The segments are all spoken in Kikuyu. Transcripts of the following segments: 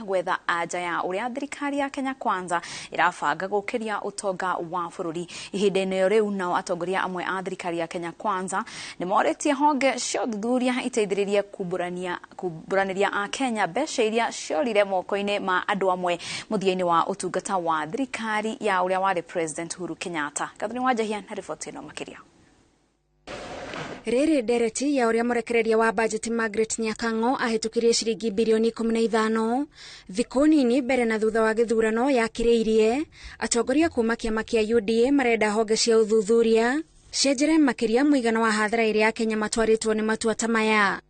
gwetha anja ya uria thirikari ya Kenya Kwanza irabanga gukiria utonga wa bururi. Ihinda-inĩ riu nao atongoria amwe a thirikari ya Kenya Kwanza ni moretie honge cia ũthuthuria iteithĩrĩrie kumbũranĩria a Kenya mbeca iria ciorire moko-inĩ ma andũ amwe mũthia-inĩ wa ũtungata wa thirikari ya ũrĩa warĩ President Uhuru Kenyatta. Gathoni Wanjahia na riboti ĩno makĩria. Rĩrĩ ndereti ya ũrĩa mũrekereria wa bajeti Margaret Nyakang'o ahĩtũkirie ciringi bilioni 15 thikũ nini mbere na thutha wa gĩthurano yakĩrĩirie. Atongoria kuma kĩama kĩa UDA marenda honge cia ũthuthuria cienjere makĩria mũigana wa hathara ĩrĩa Kenya matwarĩtwo nĩ matua ta maya.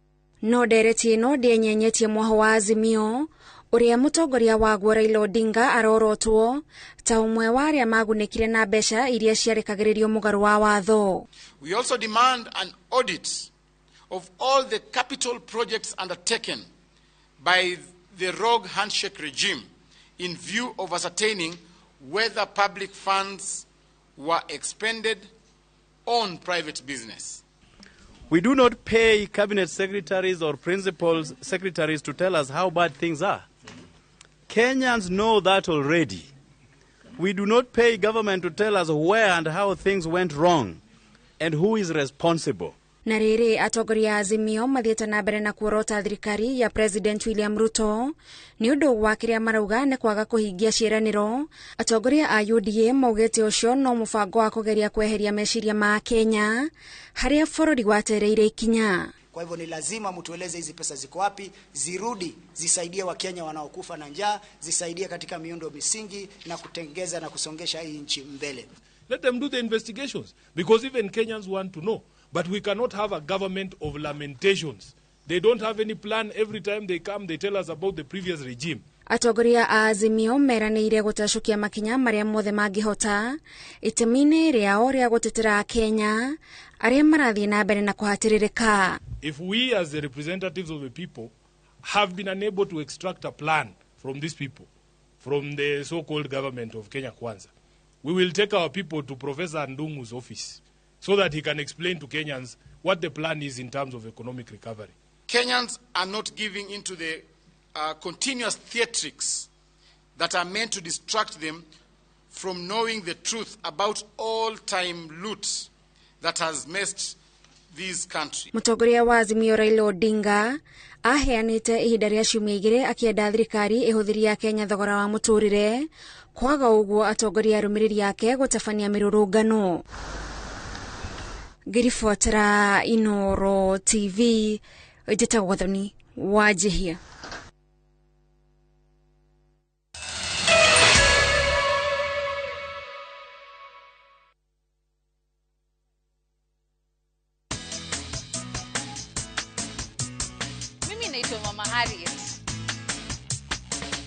No ndereti ĩno ndĩenyenyetie mwaho wa Azimio ũrĩa mũtongoria waguo Raila Odinga arorotwo ta ũmwe wa arĩa magunĩkire na mbeca iria ciarekagĩrĩrio mũgarũ wa watho. We also demand an audit of all the capital projects undertaken by the rogue handshake regime in view of ascertaining whether public funds were expended on private business. We do not pay cabinet secretaries or principal secretaries to tell us how bad things are. Kenyans know that already. We do not pay government to tell us where and how things went wrong and who is responsible. Na rĩrĩ atongoria a Azimio mathiĩte na mbere na kuorota thirikari ya President William Ruto nĩ ũndũ wa kĩrĩa marauga nĩ kwaga kũhingia ciĩranĩro. Atongoria a UDA maugĩte ũcio no mũbango wa kũgeria kweheria meciria ma Kenya harĩa bũrũri watereire ikinya. Kwa hivyo ni lazima mtueleze hizi pesa ziko wapi, zirudi, zisaidie Wakenya wanaokufa na njaa, zisaidie katika miundo misingi na kutengeza na kusongesha hii nchi mbele. Let them do the investigations because even Kenyans want to know. But we cannot have a government of lamentations. They don't have any plan. Every time they come, they tell us about the previous regime. Atongoria a Azimio meranĩire gũtacũkia makinya marĩa mothe mangĩhota itemi-inĩ rĩao rĩa gũtetera Kenya arĩa marathiĩ na mbere na kũhatĩrĩrĩka. If we as the representatives of the people have been unable to extract a plan from these people, from the so-called government of Kenya Kwanza, we will take our people to Professor Ndungu's office so that he can explain to Kenyans what the plan is in terms of economic recovery. Kenyans are not giving into the continuous theatrics that are meant to distract them from knowing the truth about all-time loot that has messed this country. Mũtongoria wa Azimio Raila Odinga aheanĩte ihinda rĩa ciumia igĩrĩ akĩenda thirikari ĩhũthĩrie Kenya thogora wa mũtũrĩre, kwaga ũguo atongoria arũmĩrĩri ake gũtabania mĩrũrũngano. Ngĩribotera Inoro TV, njĩtagwo Gathoni Wanjihia. Mimi naitwa Mama Harriet.